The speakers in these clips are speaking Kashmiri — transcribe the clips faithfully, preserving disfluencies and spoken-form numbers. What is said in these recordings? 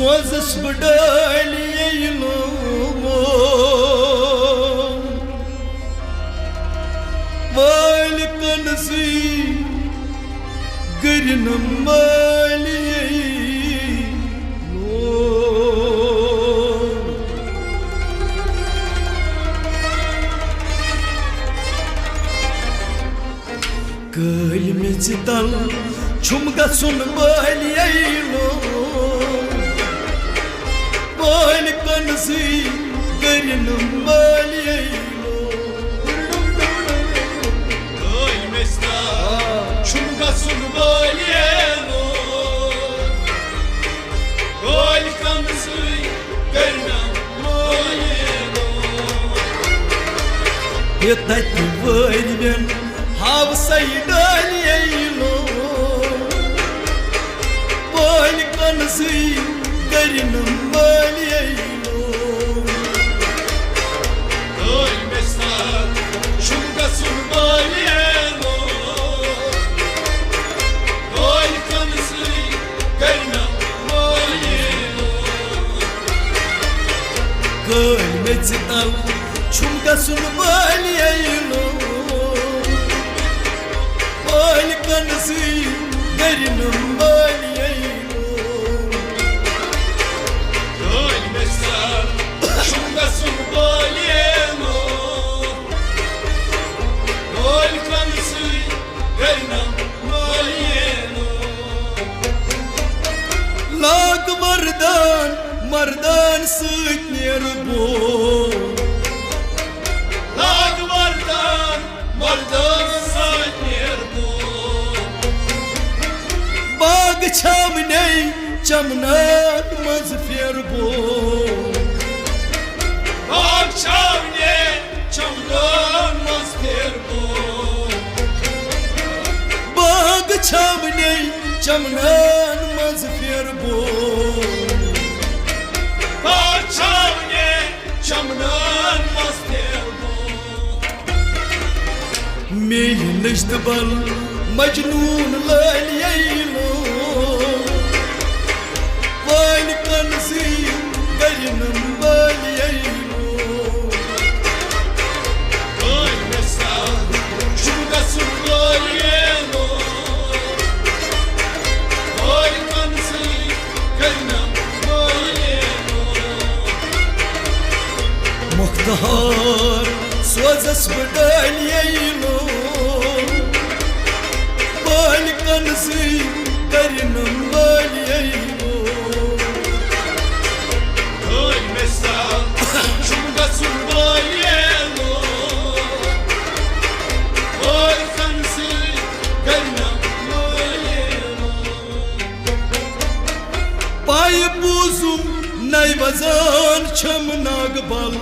روزس بہٕ ڈٲلۍ ییٚلہِ لوم۔ وٲلۍ کنزٕے گٔرِنہٕ مٲلۍ ییٚلہِ لوم۔ کٲلۍ میٚژِ تل چھُم گژھُن بٲلۍ ییٚلہِ لوم۔ بٲلۍ کنزٕے گٔرِنہٕ مٲلۍ ییٚلہِ لوم۔ کٲلۍ میٚژِ تل چھُم گژھُن بٲلۍ ییٚلہِ لوم۔ کٲلۍ کنزٕے گٔرِنہٕ مٲلۍ ییٚلہِ لوم۔ یہِ تتہِ وٲرۍ مٮ۪ن ہاوسَے ڈٲلۍ ییٚلہِ لوم۔ بٲلۍ کنزٕے گٔرِنہٕ مٲلۍ ییٚلہِ لوم۔ کٲلۍ میٚژِ تل چھُم گژھُن بٲلۍ ییٚلہِ لوم۔ کٲلۍ کنزٕے گٔرِنہٕ مٲلۍ ییٚلہِ لوم۔ کٲلۍ میٚژِ تل چھُم گژھُن بٲلۍ ییٚلہِ لوم۔ بٲلۍ کنزٕے گٔرِنہٕ مٲلۍ ییٚلہِ لوم۔ کٲلۍ میٚژِ تل چھُم گژھُن بٲلۍ ییٚلہِ لوم۔ بٲلۍ کنزٕے گٔرِنہٕ مٲلۍ ییٚلہِ لوم۔ لاگ وردان مردان سۭتۍ نیر بوم۔ لاگ وردان مردان سۭتۍ نیر بوم۔ باغ چھاونے چمنن منٛز پھیر بوم۔ باغ چھاونے چمنن منٛز پھیر بوم۔ باغ چھاونے چمنن منٛز پھیر بوم۔ باغ چھاونے چمنن منٛز پھیر بوم۔ میٚیہِ نٔشتہٕ بل مجنون لٲلۍ ییٚلہِ لوم۔ وٲلۍ کنزٕے گٔرِنہٕ مٲلۍ ییٚلہِ لوم۔ کٲلۍ میٚژِ تل چھُم گژھُن بٲلۍ ییٚلہِ لوم۔ وٲلۍ کنزٕے گٔرِنہٕ مٲلۍ ییٚلہِ لوم۔ مۄختہار سوزس بہٕ ڈٲلۍ ییٚلہِ لوم۔ بٲلۍ کنزٕے گٔرِنہٕ مٲلۍ ییٚلہِ لوم۔ کٲلۍ میٚژِ تل چھُم گژھُن بٲلۍ ییٚلہِ لوم۔ بٲلۍ کنزٕے گٔرِنہٕ مٲلۍ ییٚلہِ لوم۔ پایہِ بوٗزُم نَے وَزان چھَم ناگہٕ بَل۔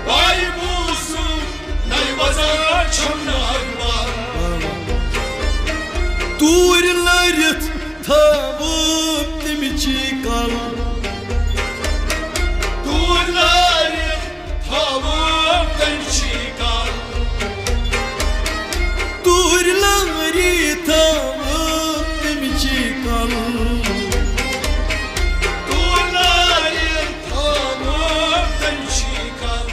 پایہِ بوٗزُم نَے وَزان چھَم ناگہٕ بَل۔ توٗرۍ لٲرِتھ تھاوٕ تٔمِچی کَل۔ توٗرۍ لٲرِتھ تھاوٕ تٔمِچی کَل۔ توٗرۍ لٲرِتھ تھاوٕ تٔمِچی کَل۔ توٗرۍ لٲرِتھ تھاوٕ تٔمِچی کَل۔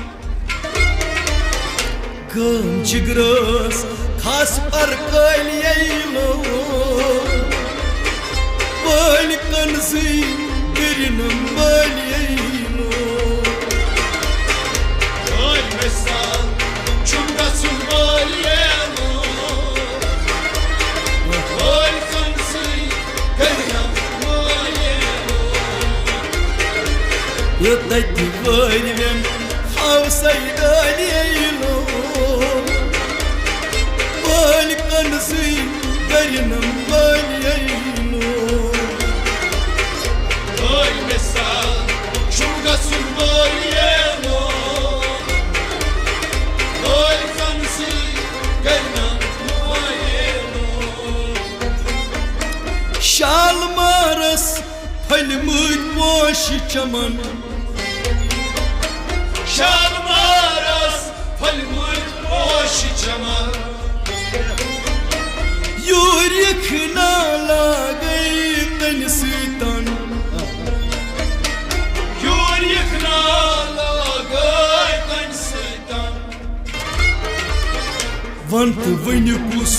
کٲم جِگرَس کھس پر کٲلۍ ییلو، وٲلۍ کنزٕے گِرِنَم وٲلۍ ییلو۔ وٲلۍ مثال چھُم گژھُن وٲلۍ ییلو، وٲلۍ کنزٕے گِرِنَم وٲلۍ ییلو۔ یوٚتَتہِ وٲرۍ وٮ۪ن ہاوسَے ڈٲلۍ ییلو، وٲلۍ کنزٕے گِرِنَم وٲلۍ ییلو۔ وٲلۍ مثال چھُم گژھُن وٲلۍ ییلو، وٲلۍ کنزٕے گِرِنَم وٲلۍ ییلو۔ شالمارس پھٔلمٕتۍ پوشہِ چمن۔ شالمارس پھٔلمٕتۍ پوشہِ چمن۔ یوٗرۍ یِکھ نا لاگے تٔمۍ سۭتۍ تن تہٕ وٕنہِ کُس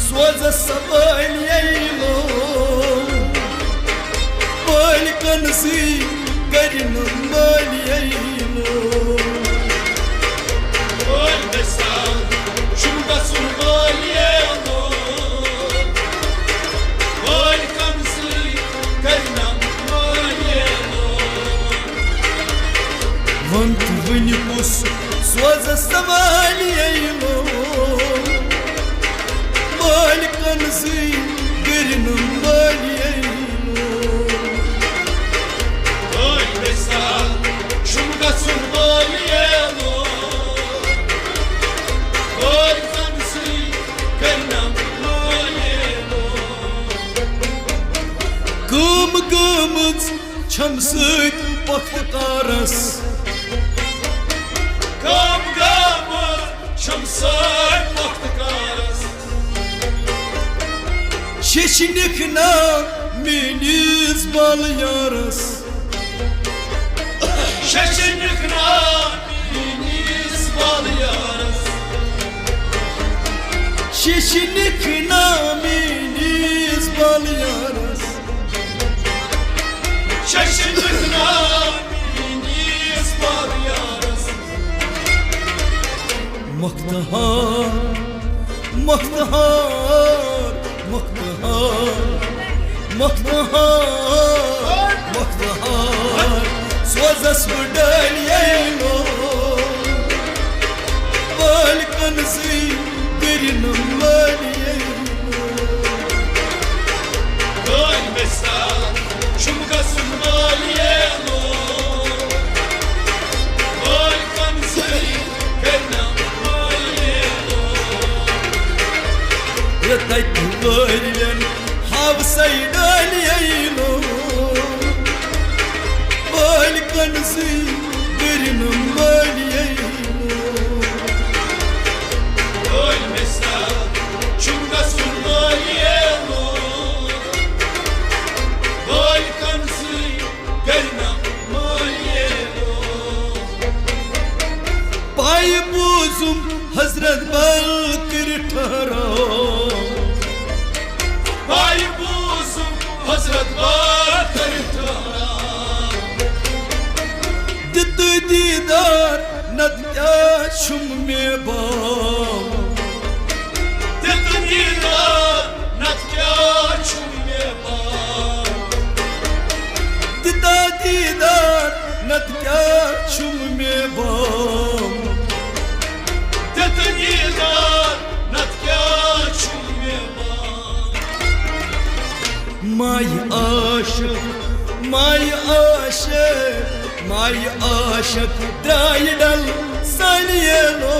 سوزس سوٲلۍ ییلو؟ مٲلۍ کنزٕے کرِ نہٕ مٲلۍ ییلو۔ مٲلۍ گژھِ سا چھُم گژھُن مٲلۍ ییلو۔ مٲلۍ کنزٕے کرِ نہٕ مٲلۍ ییلو۔ وَن تہٕ وٕنہِ کُس سوزس سوالۍ ییلو؟ مٲلۍ کنزٕے گرِ نہٕ مٲلۍ ییلو۔ مٲلۍ ویسال چھُم گژھُن مٲلۍ ییلو۔ مٲلۍ کنزٕے گرِ نہٕ مٲلۍ ییلو۔ کٲم گٔمٕژ چھم سۭتۍ پۄختہٕ کارس۔ کٲم گٔمٕژ چھم سۭتۍ پۄختہٕ کارس۔ شیشہِ نِکھ نا میٲنِس بال یارس۔ شیشہِ نِکھ نا میٲنِس بال یارس۔ شیشہِ نِکھ نا میٲنِس بال یارس۔ شیشہِ نِکھ نا میٲنِس بال یارس۔ مۄختہار، مۄختہار، مۄختہار، مۄختہار، مۄختہار، سوزس بہٕ ڈٲلۍ ییلو۔ مٲلۍ کنزٕے گرِ نہٕ مٲلۍ ییلو۔ مٲلۍ ویسال چھُم گژھُن مٲلۍ ییلو۔ مٲلۍ کنزٕے گرِ نہٕ مٲلۍ ییلو۔ یہِ تتہِ وٲرۍوٮ۪ن ہاوسَے ڈٲلۍ ییلو۔ مٲلۍ کنزٕے گرِ نہٕ مٲلۍ ییلو۔ مٲلۍ ویسال چھُم گژھُن مٲلۍ ییلو۔ مٲلۍ کنزٕے گرِ نہٕ مٲلۍ ییلو۔ پایہِ بوٗزُم حضرت بل کٔرِتھ ٹھہراو۔ پایہِ بوٗزُم حضرت بل کٔرِتھ ٹھہراو۔ دِتہٕ دیٖدار نتہٕ کیٛاہ چھُم مےٚ باو؟ دِتہٕ دیٖدار نتہٕ کیٛاہ چھُم مےٚ باو؟ دِتا دیٖدار نتہٕ کیٛاہ چھُم مےٚ باو؟ دِتہٕ دیٖدار نتہٕ کیٛاہ چھُم مےٚ باو؟ مایہِ عاشق، مایہِ عاشق، مایہِ عاشق درٛایہِ ڈل سانہِ ییلو۔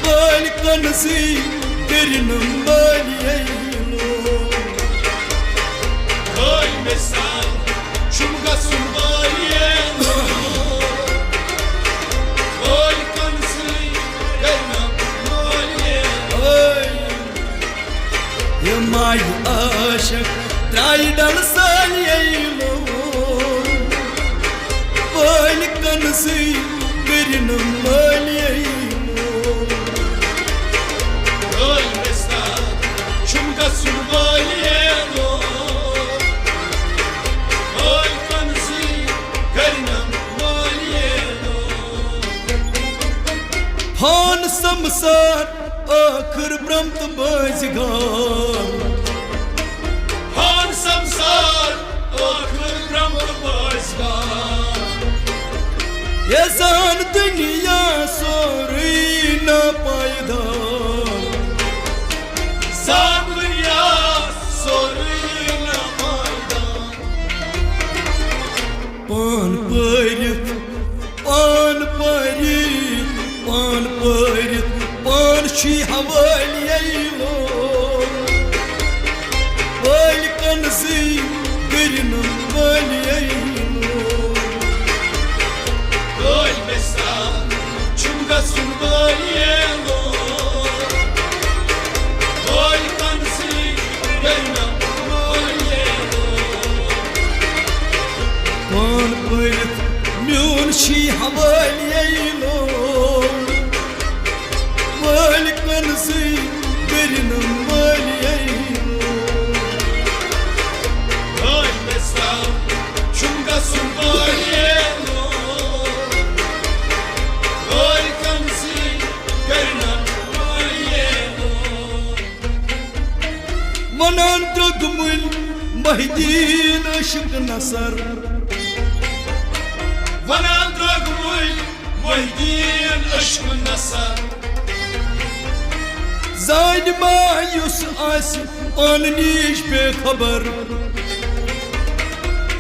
مٲلۍ کنزٕے گرِ نہٕ مٲلۍ ییلو۔ مٲلۍ ویسال چھُم گژھُن مٲلۍ ییلو۔ مٲلۍ کنزٕے گرِ نہٕ مٲلۍ ییلو۔ یہِ مایہِ عاشق ترٛایہِ ڈل سانہِ ییلو۔ مٲلۍ کنزٕے گرِ نہٕ مٲلۍ ییلو۔ مٲلۍ ویسال چھُم گژھُن مٲلۍ ییلو۔ مٲلۍ کنزٕے گرِ نہٕ مٲلۍ ییلو۔ ہان سمسار ٲخٕر برٛم تہٕ بٲزۍ گام۔ ہان سمسار ٲخٕر برٛم تہٕ بٲزۍ گام۔ یہِ زان دُنیا سورُے ناپایدار۔ زان دُنیا سورُے ناپایدار۔ پان پٲرِتھ، پان پٲرِتھ، پان پٲرِتھ، پان چھُے حوٲلۍ ییلو۔ وٲلۍ کنزٕے گرِ نہٕ وٲلۍ ییلو۔ وٲلۍ ویسال چھُم گژھُن وٲلۍ ییلو۔ وٲلۍ کنزٕے گرِ نہٕ وٲلۍ ییلو۔ پان پٲرِتھ میون چھی حوالہٕ ییلو۔ سٕے کٔرِنَم مٲلۍ۔ گٲلۍ مےٚ سا چھُم گژھُن مٲلۍ۔ گٲلۍ کَنہٕ سٕے کٔرِنَم مٲلۍ۔ وَنان درٛوٚگ مٔلۍ محی الدیٖن عٲشِق نثر۔ وَنان درٛوٚگ مٔلۍ محی الدیٖن عٲشِق نثر۔ زانہِ ما یُس آسہِ پانہٕ نِش بے خبر۔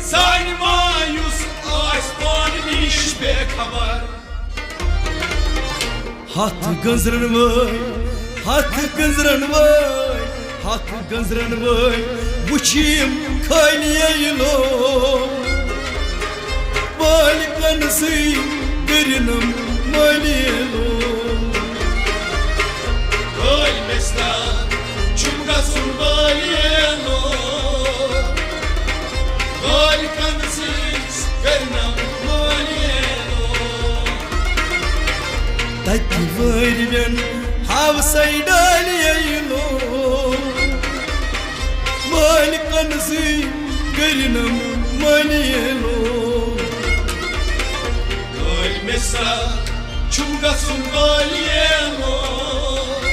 زانہِ ما یُس آسہِ پانہٕ نِش بے خبر۔ ہَتھ گٔنزرَن وٲلۍ، ہَتھ گٔنزرَن وٲلۍ، ہَتھ گٔنزرَن وٲلۍ وٕچھِم خٲلی لوٗکھ۔ وٲلۍ کَنہٕ سٕے کٔرِنَم مٲلۍ لوٗکھ۔ گٲلۍ مےٚ سا چھُم گژھُن مٲلۍ لوٗکھ۔ گٲلۍ کَنہٕ سٕے کٔرِنَم مٲلۍ لوٗکھ۔ تَتہِ وٲرۍوٮ۪ن ہاوسَے ڈٲلۍ لوٗکھ۔ مٲلۍ کَنہٕ سٕے کٔرِنَم مٲلۍ لوٗکھ۔ گٲلۍ مےٚ سا چھُم گژھُن مٲلۍ لوٗکھ۔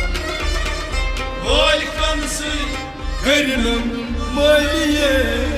مٲلۍ کَنہٕ سٕے کٔرِنَم مٲلۍ